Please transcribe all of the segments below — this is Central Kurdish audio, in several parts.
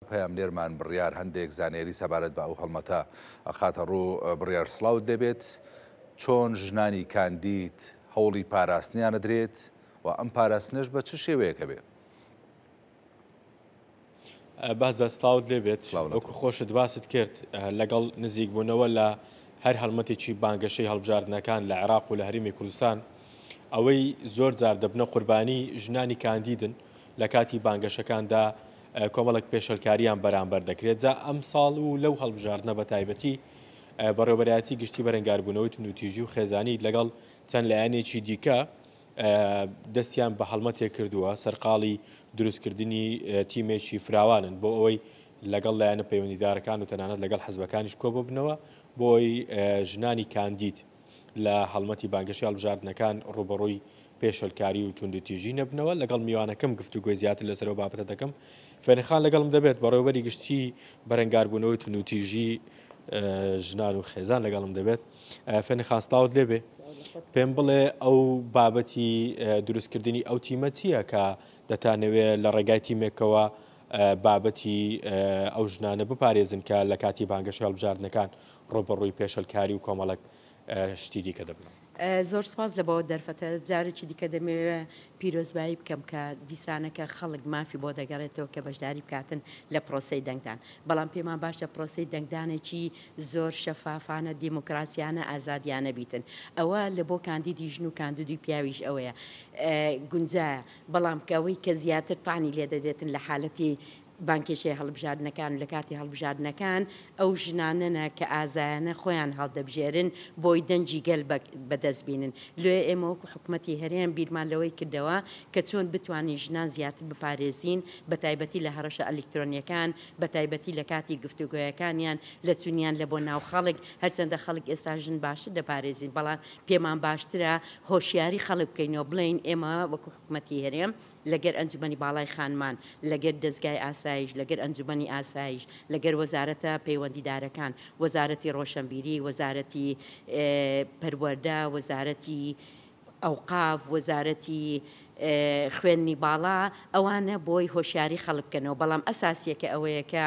پەیامنێرمان بڕیار هەندێک زانیاری سەبارەت بە ئەو هەڵمەتە ئەخاتە ڕوو. بڕیار سڵاوت لێبێت، چۆن ژنانی کاندید هەوڵی پاراستنیان ئەدرێت و ئەم پاراستنەش بە چ شێوەیەک ئەبێ؟ بەهزاد سڵاوت لێبێت، وەکو خۆشت باست کرد لەگەڵ نزیکبوونەوە لە هەر هەڵمەتێکی بانگەشەی هەڵبژاردنەکان لە عێراق و لە هەرێمی کوردستان ئەوەی زۆر جار دەبنە قوربانی ژنانی کاندیدن لە کاتی بانگەشەکاندا کۆمەڵێک پێشێلکارییان بەرامبەر دەکرێت، جا ئەمساڵ و لەو هەڵبژاردنە بە تایبەتی بەڕێوەبەرایەتی گشتی بەرەنگاربوونەوەی توندوتیژی و خێزانی لەگەڵ چەند لایەنێکی دیکە دەستیان بە هەڵمەتێک کردووە، سەرقاڵی دروستکردنی تیمێکی فراوانن بۆ ئەوەی لەگەڵ لایەنە پەیوەندیدارەکان و تەنانەت لەگەڵ حزبەکانیش کۆببنەوە بۆ ئەوەی ژنانی کاندید لە هەڵمەتی بانگەشەی هەڵبژاردنەکان ڕووبەڕووی پێشێلکاری و توندوتیژی نەبنەوە، لەگەڵ میوانەکەم گفتوگۆی زیاتر لەسەر ئەو بابەتە دەکەم. فێنک خان لەگەڵم دەبێت، بەڕێوەبەری گشتی بەرەنگاربوونەوەی توندوتیژی ژنان و خێزان لەگەڵم دەبێت. فێنک خان سڵاوت لێبێ، پێم بڵێ ئەو بابەتی دروستکردنی ئەو تیمە چییە کە دەتانەوێ لە ڕێگای تیمێکەوە بابەتی ئەو ژنانە بپارێزن کە لە کاتی بانگەشەی هەڵبژاردنەکان ڕووبەڕووی پێشێلکاری و کۆمەڵێک شتی دیکە دەبنەوە. زۆر سوپاس لە بۆ دەرفەتە. جارێکی دیکە دەمەوێ پیرۆزبایی بکەم کە دیسانەکە خەڵک مافی بۆ دەگەڕێتەوە کە بەشداری بکاتن لە پرۆسەی دەنگدان. بەڵام پێمان باشە پرۆسەی دەنگدانێکی زۆر شەفافانە، دیموکراسیانە، ئازادیانە بیتن. ئەوە لە بۆ کاندیدی ژن و کاندیدی پیاویش ئەوەیە گونجایە. بەڵام کە ئەوەی کە زیاتر تانی لێ دەدرێتن لە حالەتی بانگهێشتەی هەڵبژاردنەکان و لە کاتی هەڵبژاردنەکان ئەو ژنانەنە کە ئازایانە خۆیان هەڵدەبژێرن بۆی دەنگی گەل بەدەست بینن. لۆیە ئێمە وەکو حکومەتی هەرێم بیرمان لەوەی کردەوە کە چۆن بتوانین ژنان زیاتر بپارێزین بەتایبەتی لە هەڕەشە ئەلیکترۆنیەکان بەتایبەتی لە کاتی گفتوگۆیەکانیان لە چونیان لە بۆ ناو خەڵک هەرچەندە خەڵک ئێستا ژن باشتر دەپارێزین بەڵام پێمان باشترە هۆشیاری خەڵک بکەینەوە بڵێین ئێمە وەکو حکومەتی هەرێم لەگەر ئەنجومەنی باڵای خانمان، لەگەر دەزگای ئاسایش، لەگەر ئەنجومەنی ئاسایش، لەگەر وەزارەتە پەیوەندیدارەکان، وەزارەتی ڕۆشەنبیری، وەزارەتی پەروەردە، وەزارەتی ئەوقاف، وەزارەتی خوێندنی باڵا، ئەوانە بۆی هۆشیاری خەڵک بکەنەوە، بەڵام ئەساسیەکە ئەوەیە کە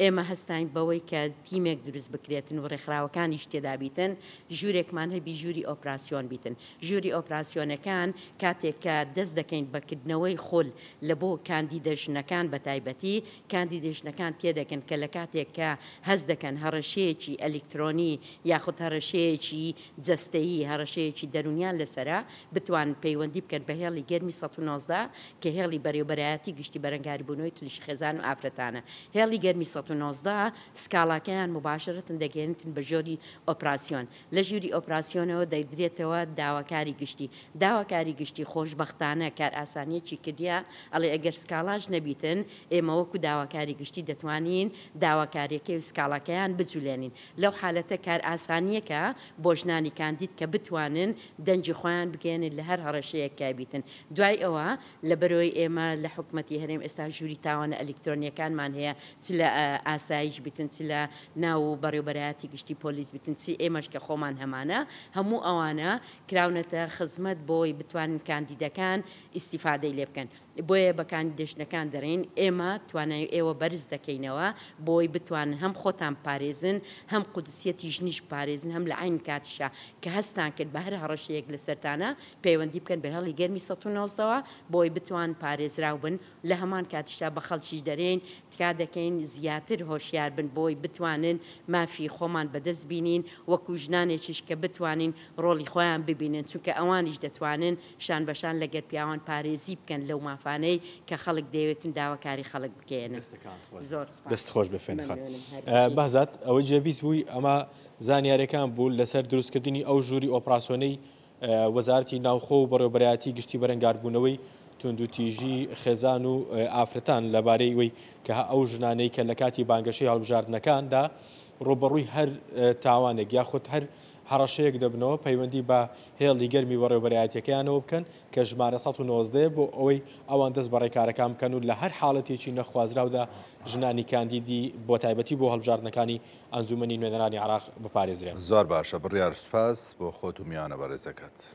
ئێمە هەستاین بەوەی کە تیمێک دروست بکرێتن و ڕێکخراوەکانیش تێدا بیتن، ژوورێکمان هەبی ژووری ئۆپراسیۆن بیتن. ژووری ئۆپراسیۆنەکان کاتێک کە دەست دەکەین بە کردنەوەی خول لە بۆ کاندیدە ژنەکان بە تایبەتی کاندیدە ژنەکان تێدەگەن کە لە کاتێک کە هەست دەکەن هەڕەشەیەکی ئەلیکترۆنی یاخود هەڕەشەیەکی جەستەیی هەڕەشەیەکی دەروونیان لەسەرە بتوانن پەیوەندی بکەن بە هێڵی گەرمی 119 کە هێڵی بەرێوبەرایەتی گشتی بەرەنگاریبوونەوەی توندوتیژی خێزان و ئافرەتانە هێڵی گەرمی 119 سکاڵاکەیان موباشەرەتەن دەگەیەنتن بە ژۆری ئۆپراسیۆن لە ژووری ئۆپراسیۆنەوە دەدرێتەوە داواکاری گشتی. داواکاری گشتی خۆشبەختانە کارئاسانییەکی کردیە، ئەڵێ ئەگەر سکاڵاش نەبیتن، ئێمە وەکو داواکاری گشتی دەتوانین داواکارییەکەی و سکاڵاکەیان بجولێنین. لەو حالەتە کارئاسانییەکە بۆ ژنانی کاندید کە بتوانن دەنگی خۆیان بگەیەنن لە هەر هەڕەشەیەک کە بیتن. دوای ئەوە لەبەرئەوەی ئێمە لە حکومەتی هەرێم ئێستا ژووری تاوانە ئەلیکترۆنییەکانمان هەیە، چ لە ئاسایش بیتن، چ لە ناو بەڕێوبەرایەتی گشتی پۆلیس بیتن، چ ئێمەش کە خۆمان هەمانە، هەموو ئەوانە کراونەتە خزمەت بۆی بتوانن کاندیدەکان ئیستیفادەی لێ بکەن. بۆیە بە کاندیدە ژنەکان دەرێین ئێمە توانای ئێوە بەرز دەکەینەوە بۆی بتوانن هەم خۆتان بپارێزن، هەم قودسیەتی ژنیش بپارێزن، هەم لە عەین کاتیشا کە هەستان کرد بە هەر هەڕەشەیەک لەسەرتانە پەیوەندی بکەن بە هێڵی گەرمی 119 وە بۆی بتوان پارێزراو بن، لە هەمان کاتیشدا بە خەڵکیش دەرێین تکا دەکەین زیاتر هۆشیار بن بۆی بتوانن مافی خۆمان بەدەست بینین وەکو ژنانێکیش کە بتوانین ڕۆڵی خۆیان ببینن چونکە ئەوانیش دەتوانن شان بەشان لەگەر پیاوان پارێزی بکەن لەو مافانەی کە خەڵک دەیەوێتن داواکاری خەڵک بکەیەنن. زۆر سوپاس. دەست خۆش بێ فێنک خان. مەمنونم هەر بژیت. بەهزاد ئەوەی جێبیست بووی ئەمە زانیاریەکان بوو لەسەر دروستکردنی ئەو ژووری ئۆپراسیۆنەی وەزارەتی ناوخۆ و بەڕێوەبەرایەتی گشتی بەرەنگاربوونەوەی توندوتیژی خێزان و ئافرەتان لەبارەی ئەوەی کە ئەو ژنانەی کە لە کاتی بانگەشەی هەڵبژاردنەکاندا ڕووبەڕووی هەر تاوانێک یاخود هەر هەڕەشەیەک دەبنەوە پەیوەندی بە هێڵی گەرمی بەڕێوەبەرایەتیەکەیانەوە بکەن کە ژمارە 119 بۆ ئەوەی ئەوان دەست بە ڕێکارەکان بکەن و لە هەر حاڵەتێکی نەخوازراودا ژنانی کاندیدی بۆ تایبەتی بۆ هەڵبژاردنەکانی ئەنجومەنی نوێنەرانی عێراق بپارێزرێن. زۆر باشە بڕیار سوپاس بۆ خۆت و میوانە بەڕێزەکەت.